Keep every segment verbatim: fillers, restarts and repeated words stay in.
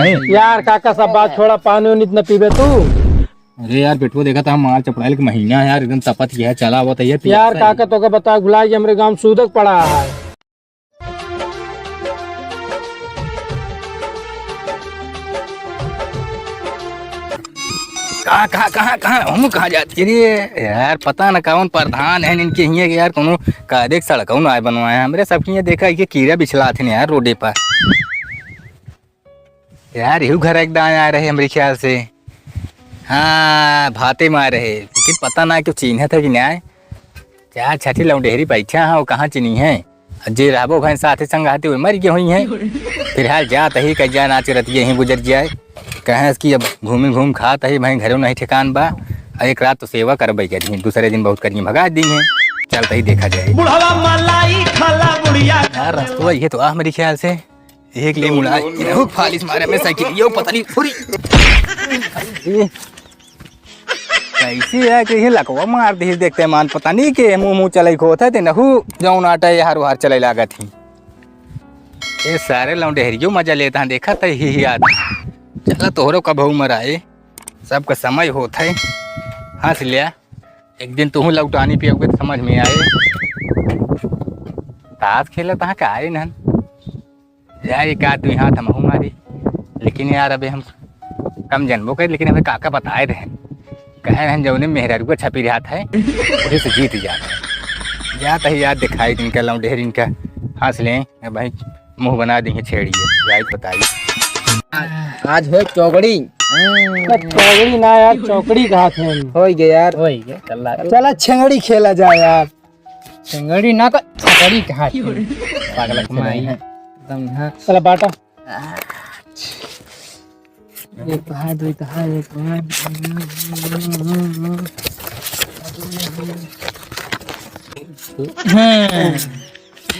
यार काका, सब बात छोड़ा, पानी उनी न पीबे तू? अरे यार बेटुआ, देखा था, माल चपड़ाइल के महीना है यार, एकदम तपत गया है, चला हुआ था ये पियासा यार है। काका, तोके बता भुला गया, हमरे गाँव सूदक पड़ा है। कहाँ, कहाँ, कहाँ, कहाँ, हम कहाँ जात के रे? यार, पता न कौन प्रधान है इनके हियाँ के यार, कोनो कायदे के सड़कौ न आए बनवाए। हमरे सबके हियाँ देखा, ये कीड़ा बिछलात है यार रोडे पर। यार, यहू घर एक दाएँ आए रहे हमरे ख्याल से। हाँ, भाते में आए रहे, लेकिन पता ना क्यों चीन्हत है कि नाय। चार छठी लौंडेहरी बैठा हैं, वो कहाँ चिन्ही हैं? जे रहबो भैं साथे संगाती, वो मर गए हुई हैं। फिलहाल जात ही, कई जा नाच रतिये ही गुजर जाए। कहें कि अब घूमी घूम खात ही, भैं घरों नहीं ठिकान बा। और एक रात तो सेवा करबे करी, दूसरे दिन बहुत करिए भगा दी हैं। चलते ही देखा जाए। बुढ़वा मलाई खाला बुढ़िया। यार, रस्तवा ये तो आ, मेरे ख्याल से। एक ले मुड़ा, रुक, फालिस मारे में साइकिल, यो पता नहीं, थोड़ी। कैसे है कि ये लकवा मार दी, देखते मान, पता नहीं के मुंह मुंह चलाई खोत है, ते नहु जौन आटा ये हारो हार चलाई लागत ही। ये सारे लौंडेहरियो मजा लेता हैं, देखा था ही, ही याद। चला तोहरो कबहू मराए, सबका समय होत है। हंस लिया, एक दिन तुहूँ लौटानी पियोगे तो समझ में आए। ताश खेलत हाँ का आए नहन। यार, एक आध दुई हाथ हमहू मारी, लेकिन यार, अबे हम कम जनबो करे, लेकिन हमें काका बताए रहे, कहे रहे, जौने मेहरारू का छपी रहत है, वही से जीत जात है। जात है यार, दिखाई दिन का लौंडेहरिन का, हंस लें भाई, मुंह बना दी है छेड़ी है, जाई बताई। आज हो चौकड़ी। अरे चौकड़ी ना यार, चौकड़ी कहा थे हम। हो गया यार। हो गया, चला। चला, छेंगड़ी खेला जाए यार। सिंगड़ी ना तो छकड़ी कहा थे। पागल के माई है। एकदम, हाँ। चला बाटा। एक तो है, दो तो है, एक तो है। हाँ।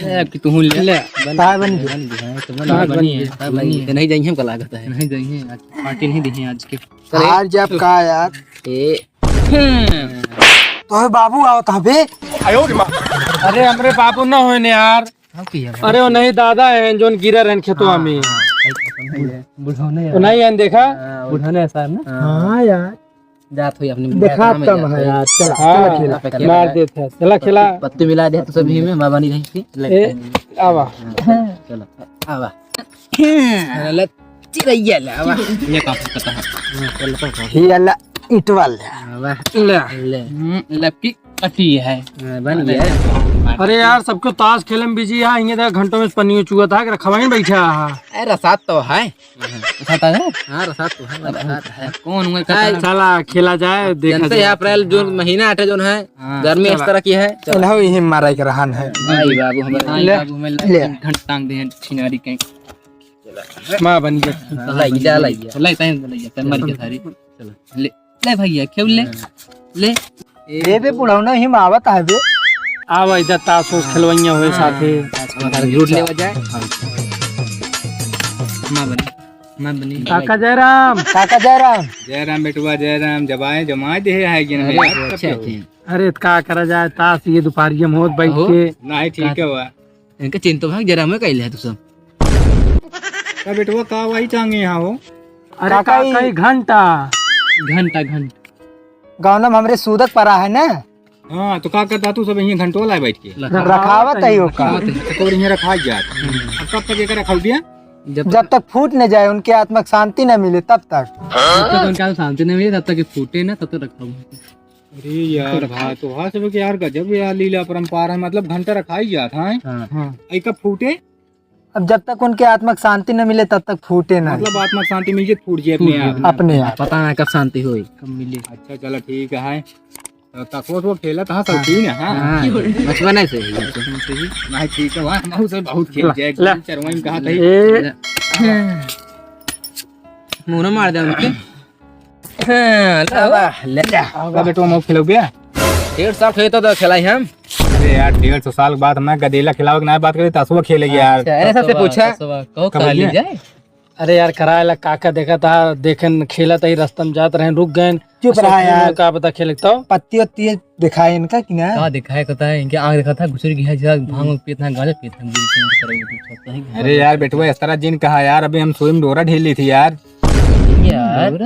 ए, अब की तू ले। ले। बन, तार बन गई। बन गई, हाँ, तो बन, हाँ, बन बन गई, गई। हाँ, बन गई। तो नहीं जाइए, हमको लागत है। नहीं जाइए, आज पार्टी नहीं दी है आज के। हार जाब का यार? ए, हम्म। तोहरे बाबू आवत हवे। अरे हमरे बाबू ना होए ने यार। हाँ, की है? अरे वो नहीं दादा हैं जोन गिरा रहन खेतवा हाँ, में। हाँ, बुढ़ौने वो हैं। नहीं हैं देखा? हाँ, बुढ़ौने हैं साहब ना? हाँ। हाँ यार। जात हुई अपनी देखात कम है यार। चला, हाँ, चला खेला। मार देत है। चला खेला। पत्ती मिला दे तो सभी में बाबा नहीं रही थी। ले। ए, आवा। हाँ, चलो, आवा। अरे ले, चिरैया ले, आवा। ये काम करता है। हाँ, चल, चल, चल। ये ला, ईंटवा ले। आवा, ले। ले। हम्म, लपकी कटी है। हाँ, बन गया। अरे यार, सबको ताश खेले में बिजी है, इन्हें देखा घंटों में पनियो चुआ था, कि रखवाइन बैठा है। अरे, रसात तो है। रसात है? हाँ, रसात तो है, रसात है। कौन हुआ, हाँ, कौन? चला, खेला जाए, देखा जनते जाए। हैं, अप्रैल, जून हाँ। महीना आटे जोन है, हाँ, गर्मी इस चला। तरह की है। चला, यही मारा के रहन है। भाई बाबू, हमारे ले। बाबू, हमें ले। घंटा टांग दे हैं, छिनारी के। माँ बन गया। हाँ, लई जा, लई जा। लई, तैं लई जा, तैं मर गया सारी। चलो, ले, ले भैया, क्यों ले? हाँ। ले। ए बे, बुढ़ौना ही मावत है बे। आवा इधर ताश उस खेलवैया हुए हाँ, साथे। ताश खेलवैया। झूठ लेवा जाए। माँ बनी, माँ बनी। काका जयराम, काका जयराम। जयराम बेटवा, जयराम। जब आए, जमाए दे है, आए गिन में अरे, यार, अच्छा, कब अच्छा। अरे, त का करा जाए, ताश ये दुपहरिया में होत बैठ ओहो। के। नहीं, ठीक है बा। इनके चिंतो भाग जरा में कइले है तू सब। का बेटवा, का वही टांगे यहाँ हो? अरे काका, काका, ई ई घंटा। घंटा, घंटा। गाँव में हमरे सूदक परा है ना? हाँ, तो का करता तू सब यहीं घंटो लाए बैठ के? रखावत है ओका। रखावत है। तो तोर यहाँ रखा जात। हम्म। अब कब तक एकर रखल बिया? जब जब तक फूट न जाए, उनके आत्मा के शांति न मिले, तब तक। जब तक उनके आत्मा शांति न मिले, तब तक ये फूटे ना, तब तक रखा हुआ है। अरे यार, भाई, तो हाँ, सब के यार गजब यार लीला परंपरा है, मतलब घंटा रखाई जात है। हाँ। हाँ। ई कब फूटे? अब जब तक उनके आत्मा के शांति न मिले, तब तक फूटे ना। मतलब आत्मा के शांति मिल जाए, फूट जाए फूट अपने जाए आप। अपने आप। पता ना कब शांति होई, कब मिले। अच्छा, चलो ठीक है। तो तकवत वो खेलत हाँ, सब हाँ। ठीक है, हाँ। हाँ, बचपने से ही। नहीं, ठीक है, वहाँ हम उसे बहुत खेल ले, जाए, ले। चरवाई में कहा था। ए। मुंह ना मार दे उनके। हाँ, ले। आवा, ले। का बेटवा, मऊ खेलोगे? डेढ़ साल खेलता था, खेलाई हम। अरे यार, डेढ़ सौ साल के बाद हम ना गदेला खिलावे के ना बात करे, तसवा खेलेगे यार। अच्छा, अरे, सबसे तसवा, पूछा। तसवा, कहो कबड्डी खा ली है? जाए। अरे यार, कराए ला काका देखा था, देखेन खेलत ही, रस्ता में जात रहेन, रुक गएन। चुप रहा यार। का पता खेलत तो। पत्ती वत्ती दिखाए इनका कि ना? का दिखाए, कहता है, इनके आँख देखा था, घुसुर गया है, जरा भांग पियत ना, गांजा पियत ना, बिल्कुल इनकी तरह वो दूसरा सही है। अरे यार, बेटवा, इस तरह जिन कहा यार, अभी हम सोई में डोरा ढील ली थी यार। यार।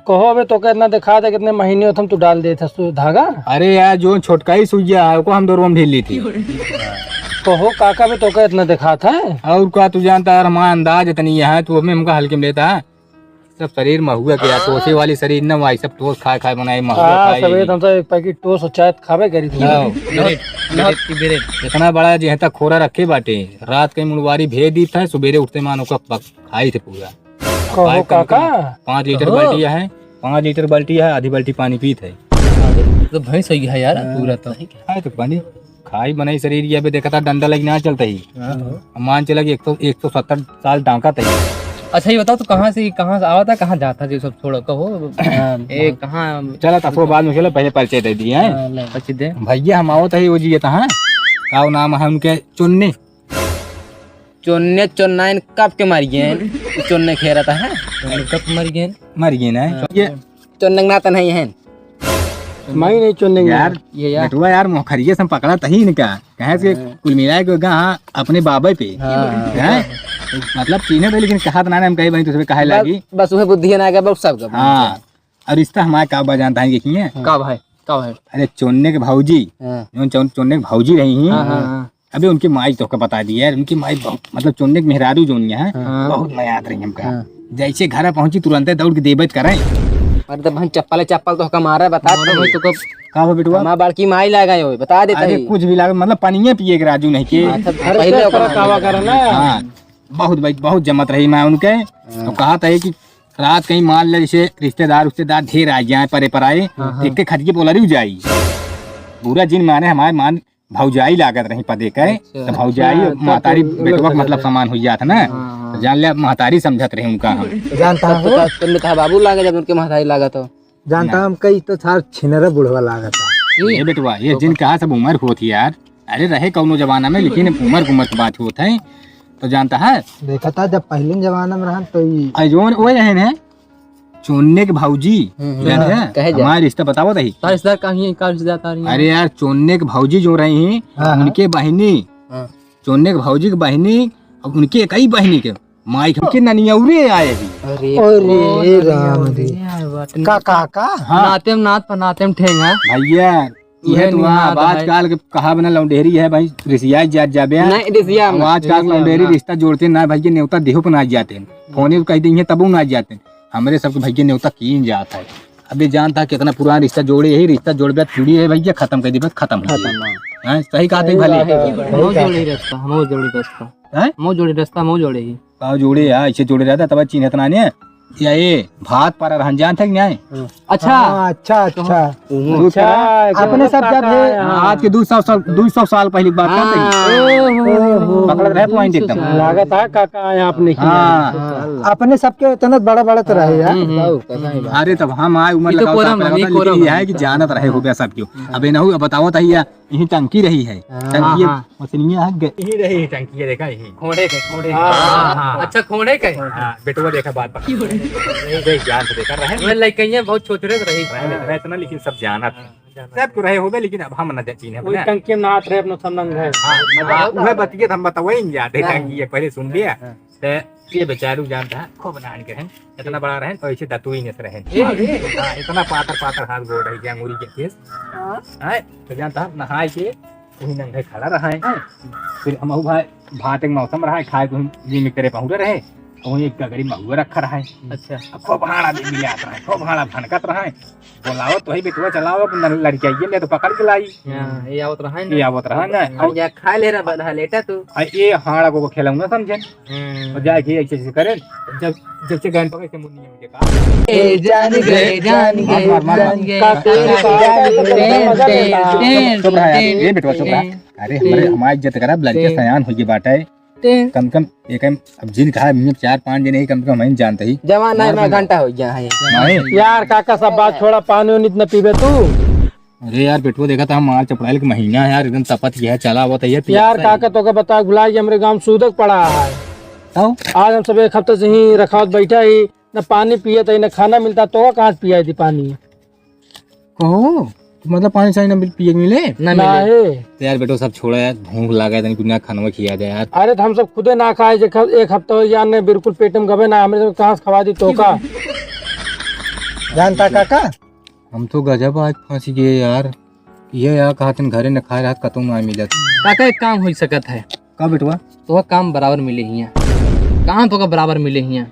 कहो, अबे तोके इतना दिखा था, कितने महीने होत हम तू डाल देत हस तू धागा। अरे यार, जो छोटका ही सुइया है, ओको हम डोरवा में ढील ली थी। कहो काका, अबे तोके इतना दिखा था। और का तू जानता यार, हमारा अंदाज इतनी है, तू हमें हमका हल्के में लेता है। सब शरीर महुआ के यार, टोसे वाली शरीर न भाई, सब टोस खाए खाए बनाए, महुआ हाँ, खाए सबेरे यही। तो हम सब एक पैकेट टोस और चाय खाबे करी थी। लाओ। बिरेड, बिरेड की बिरेड। इतना बड़ा जेहता खोरा रखे बाटे, रात के मुड़वारी भेज दी था, सुबेरे उठते मान ओका पक-, खाई थे पूरा। कहो खाए कम से कम काका। पाँच लीटर कहो। बाल्टी है, पाँच लीटर बाल्टी है, आधी बाल्टी पानी पीत है। तो भैंस हो गया यार, हाँ। पूरा तो। खाए तो पानी। खाई बनाई शरीर, ये अबे देखा था, डंडा लगी ना चलता ही। हाँ, हाँ। अब मान चला कि एक सौ, एक सौ सत्तर साल डांका तही। अच्छा, ये बताओ, तू कहाँ से, कहाँ से आवा था, कहाँ जाता, जो सब छोड़ो, कहो। हाँ, ए, हाँ। कहाँ? चला, तसो बाद में, चलो, पहले परिचय दे दिए हैं। हाँ, ले, परिचय दे। भैया, हम आवत है, वो जी, ये तहाँ। का वो नाम है उनके? चुन्नी। चुन्ने, चुन्नाइन कब के मर गए हैं? चुन्ने खेरत है। चुन्ने कब मर गए हैं? मर गए ना। हाँ। ये चुन्ने ना तो नहीं है। मैं ही नहीं चुन्ने यार, ये यार। बेटुआ यार, मोखरिया से हम पकड़ा तही इनका। कहे से हाँ। कुल मिला के गा, हाँ, अपने बाबे पे। हाँ। हैं? मतलब, चीन्हे थे, लेकिन कहा तो ना, हम कहे भाई, तुझे कहे बस, लागी। बस वह बुद्धि ना गया, बस सब गया। हाँ। और रिश्ता हमारे का बजान था, देखिए। हाँ। का भाई, का भाई? अरे, चुन्ने के भौजी, हाँ। जौन चुन-, चुन्ने के भौजी रही हैं, हाँ, हाँ, हाँ। अबे उनकी माई तोहका बता दी यार, उनकी माई बहुत, मतलब चुन्ने के मेहरारू जौन है, हाँ। बहुत मयात रही हमका। हाँ। जैसे घर पहुंची तुरंते दौड़ के देबे त करे। अरे तो भाई चप्पल है, चप्पल तोहका मारा, बता मारा दे। भाई तोहका। का हो बेटुआ? हमार बड़की माई लागा हो, बता देता अरे ही। कुछ भी लागे, मतलब पनिये पिए के राजू नहीं के। अच्छा, अरे पहले तो ओकर कावा करे ना। हाँ, बहुत भाई, बहुत जमत रही मैं उनके। हाँ। तो कहा था कि रात कहीं मान ले जैसे रिश्तेदार उश्तेदार ढेर आ जाए, परे पर आए, हाँ, हाँ। एक के खटिए बोला रू जाई। पूरा जिन माने हमारे मान भौजाई लागत रही पदे के, अच्छा। तो भौजाई हाँ, तो मातारी तो बेटवा के मतलब समान हो जात है ना। हाँ, हाँ। तो जान ले, अब महतारी समझत रहे उनका हम। जानता तब तो हूँ। का, तुमने कहा बाबू लागे जब उनके महतारी लागा तो। जानता ना। हम कई तो सार छिनरा बुढ़वा लागत है। ये बेटवा, ये तो जिन कहा सब उम्र होत ही यार। अरे रहे कौनो जमाना में, लेकिन उम्र उम्र की बात होत है। तो जानता है? देखा था जब पहले जमाना में रहन तो ई अरे जोन वो रहे हैं, चोन्ने के भौजी, हम्म, हम्म। जाने हाँ, हैं? कहे जा। हमारे रिश्ता बतावत ही। का रिश्ता का ही, का रिश्ता था रही है? अरे यार, चोन्ने के भौजी जो रही हैं, हाँ, हाँ। उनके बहिनी, हाँ। चोन्ने के भौजी के बहिनी, अब उनके एक ही बहिनी के माई के ननियौरे आए ही। अरे, अरे, अरे, राम अरे, रे। यार, बात नहीं। का, का, का? हाँ। नाते में नात पर नाते में ठेंगा। भैया, ये उहे तो वहाँ निहाद अब है। आजकल के कहा बना लौंडेरी है भाई, रिसिया जात जाबे। नहीं, रिसिया अब मत। आजकल रिसिया लौंडेरी मत। रिश्ता जोड़ते ना भाई, ये नेवता देहो पर ना जाते हैं। फोने पे कह देंगे तबो ना जाते हैं। हमरे सबके भैया नेवता कीन जात है। अबे जानता कितना पुराना रिश्ता जोड़े है, रिश्ता जोड़बे चूड़ी है भैया, खत्म कर देबे, खत्म हो खत्म, गया। हाँ। हैं, सही कहा सही भले। बात है। हमहू जोड़े रिश्ता, हमहू जोड़े रिश्ता। हैं? हमहू जोड़े रिश्ता, हमहू जोड़े ही। का जोड़े है, ऐसे जोड़े रहता तब चिन्हत ना ने। या ये भात पर रहन जानते कि नहीं? अच्छा। हाँ, अच्छा, तो अच्छा। वो अच्छा, करा। अपने सब जब है। हाँ। आज के दो सौ साल, दो सौ साल पहले की बात करते हैं। हाँ। ओहो। पकड़त रहे point एकदम। लागत है काका आए आपने किया। हाँ। अपने सबके इतना बड़ा बड़ा तो रहे यार। हम्म, हम्म। अरे तब हम आए उम्र ये तो लगाओ कोरम साथ है, लगाओ, ये लेकिन कोरम ये है। है कि जानत रहे हो गया सब क्यों। हाँ। अब इनहू बताओ तो ये यही टंकी रही है। हाँ। टंकी ये हाँ। मछलियाँ हग गए। यही रही है टंकी, ये देखा यही। खोड़े के, खोड़े के। हाँ, हाँ, हाँ। अच्छा, खोड़े के? हाँ, बेटुआ देखा बात पकड़। यही देख, जान से देखा रहे। मैं लइकइया बहुत छोट रहे रही। रहे, रहे इतना, लेकिन सब जानत। हाँ, जानत। सब तो रहे होबे, लेकिन अब हम न जा-, चीन्हे वही बना। टंकी में नहात रहे, अपना सब नंग है। हाँ, हाँ, वह बतिया तो हम बतावे ही नहीं जाते, हाँ। टंकी ये पहले सुन लिया। हाँ। ते ये बेचारू जानता है, खूब नान के हैं, इतना बड़ा रहन और ऐसे दतुई ने से रहन। ए, ए। हाँ, इतना पातर पातर हाथ गोड़ रही, अंगूरी के केस। हाँ। हाँ, तो जानता है, नहाए के वही नंगे खड़ा रहा है। हाँ। फिर हम भाई, भात एक मौसम रहा है, खाए को हम जी में करे पहुँचे रहे, तो वहीं एक गगरी महुआ रखा रहा है। अच्छा। अब खूब हाड़ा भी मिलात रहा है, खूब हाड़ा भनकत रहा है। बोलावत वही बेटवा चलावत, न लड़किया ये ले तो पकड़ के लाई। हाँ, ये आवत रहा है ना। ये आवत रहा ना। और या खा ले रहा, बधा लेटा तू। आ, ये हाड़ा को खिलौना समझे। हम्म। और जाके ऐसे ऐसे करे। जब, जब से गान पकड़ के मुन्नी हो गया। ए, जान गए, जान गए, मार, मार, मार। जान गए। का तेरे का? चुप रहा यार। ए बेटवा, चुप रहा। अरे, हमरे, हमारी इज्जत करा, लड़के सयान हो गए बाटे। ते। कम कम, एक हम, अब जिन कहा, हम चार पाँच जने ही कम कम हम जानते ही। जवान है, मैं घंटा हो गया है। नहीं। यार काका, सब बात छोड़ा, पानी उनी इतना पीबे तू? अरे यार, बेटुआ, देखा था, हम माल चपड़ाइल के महीना है यार, एकदम तपत गया है, चला हुआ था ये यार, पियासा है। काका, तोके बता, भुला गया, हमरे गाँव सूदक पड़ा है। आओ। आज हम सब एक हफ्ता से ही रखावत बैठा ही, न पानी पियत ही, न खाना मिलता, तो कहाँ से पिया दी पानी? कहो, मतलब पानी सानी ना मिल, पिए के मिले? ना ना मिले। है। तो यार बेटो, सब छोड़ा यार, भूख लागा है, तनी बिना खानवा खिया दे यार। अरे तो हम सब खुदे ना खाए, जे ख-, एक हफ्ता हो यार, ने बिल्कुल पेट में गबे ना, हमरे सब कहाँ से खवा दी तोका? जानता काका? हम तो गजब आज फंस गए यार, ये यार कहा तन घरे न खाए रहत, कतौ ना मिलत। काका एक काम हो सकत है। का बेटवा? तो काम बराबर मिले हिया, काम तो का बराबर मिले हिया।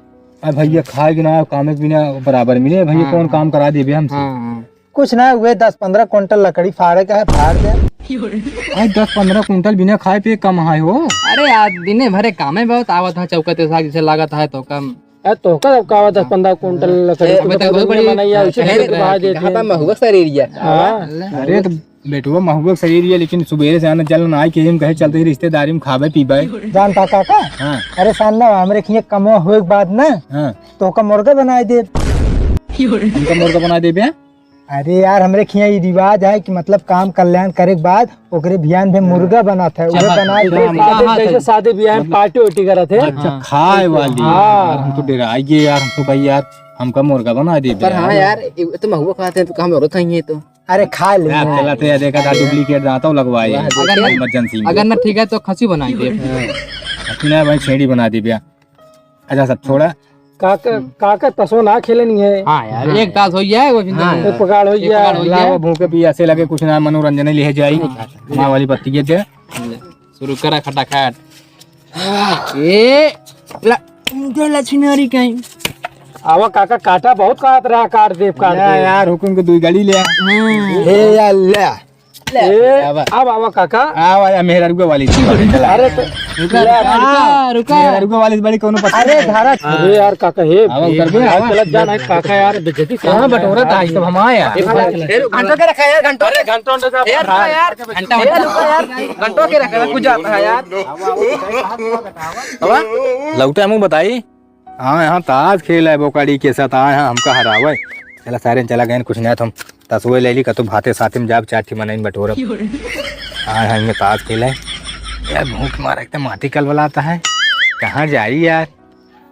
अरे भैया, खाए के ना, कामे के बिना बराबर मिले भैया, हाँ, कौन हाँ। काम करा देबे हमसे? हाँ, हाँ। कुछ ना हुए, दस पन्द्रह कुंटल लकड़ी फाड़े का है, फाड़ दे। अरे दस पन्द्रह कुंटल बिना खाए पिए कम आए हो? अरे आज दिने भरे कामे बहुत आवत है, चौका ते साग जैसे लागत है तो कम। अरे तो का, का दस पन्द्रह कुंटल लकड़ी, अबे तो तक बहुत बड़ी मनैया, उसे अरे, तो बहा देते कहाँ हैं। महुआ शरीर है? हाँ। अरे तो बेटवा महुआ के शरीर ये, लेकिन सुबेरे से आना जल ना आए कि हम कहे चलते ही रिश्तेदारी में खाबे पीबे। जानता काका? हाँ। अरे सामने हमरे खिया कमवा होए के बाद ना, हाँ। तो का मुर्गा बनाए दे। हमका मुर्गा बनाए देबे? अरे यार, हमरे खिया ई रिवाज है कि मतलब काम कल्याण करे के बाद ओकरे बिहान भी मुर्गा बनत है, उहे अच्छा, बनाए दे। अच्छा, शादी, हाँ, जैसे शादी ब्याह में मतलब पार्टी उर्टी करत है। अच्छा, हाँ। खाए वाली। हाँ। यार, हम तो डेराई गए यार, हम तो भाई यार, हमका मुर्गा बनाए देबे पर हाँ यार। यार, ये तो महुआ खाते हैं तो हम औरत खाएंगे तो। अरे खा ले। यार, चला तो यार, देखा था, डुप्लीकेट दांतों लगवाए। वाह, अगर ना, इमरजेंसी में। अगर ना ठीक है तो खसी बनाई दे। हाँ। अपना भाई छेड़ी बना दे भैया। अच्छा, सब छोड़ा। काका, काका तसो ना खेले नहीं है। हाँ यार, हाँ। एक तास हो जाए, वो फिर हाँ। एक पकड़ हो एक जाए। पकड़ हो लावा जाए। भूखे पियासे लगे, कुछ ना मनोरंजन ले जाई। हाँ। माँ वाली पत्ती के दे। ले, शुरू करा खटाखट। ए, ला, दे ला छिनारी कहीं। आवा काका, काटा बहुत काट रहा, काट दे, काट ले दे। यार, हुकुम के दुई गाड़ी ले आ। हम्म। हे अल्लाह। ले। ए, आवा। अब आवा काका। आवा, या मेहरारुआ वाली। अरे तो, रुका, ले, रुका, रुका। मेहरारुआ वाली बड़ी कोनो पसंद अरे नहीं। धारा। अरे यार काका, हे, आवा, उतर बे, आवा। चलत जाना है काका यार, बेइज्जती कहाँ करना है बटोरा यार। था, ये सब हम आए यार। ए, घंटों के रखा है यार, घंटों। अरे घंटों, घंटों से ए, रुका यार। घंटा ए, रुका यार, घंटों के रखा है, कुछ जाता है यार। आवा, लौटे हमू बताई। हाँ, यहाँ ताश खेल है, बोकाड़ी के साथ आए हैं, हमका हरावे। चला सारे चला गए, कुछ नहीं तो हम तसुए ले ली, कतौ भाते साथे में जाब, चार ठी मनई बटोरब। आए हैं, इनमें ताश खेल है। यार, भूख मारा, एकदम माटी कलवलाता है। कहाँ जाई यार?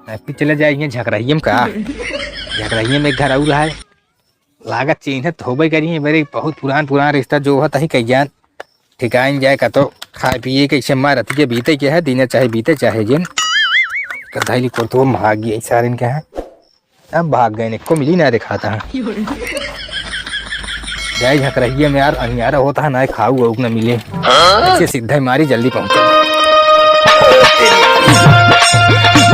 मैं भी चले जाए, ये झकरहिए में का? झकरहिए में एक घर और है। लागत चिन्हत होबे करी, मेरे बहुत पुरान, पुरान रिश्ता जो होता ही कई जान। ठिकाइन जाए का तो खाए पिए के, इसे मार रतिया बीते के है, दिने चाहे बीते चाहे जिन। कधाई ली कुर्तो भाग गई सारे इनके हैं। अब भाग गए, इनको मिली ना दिखाता है। जाए झकरहिया में यार, अनियारा होता है ना, खाऊ वाऊ ना मिले। ऐसे सीधा ही मारी, जल्दी पहुंचे।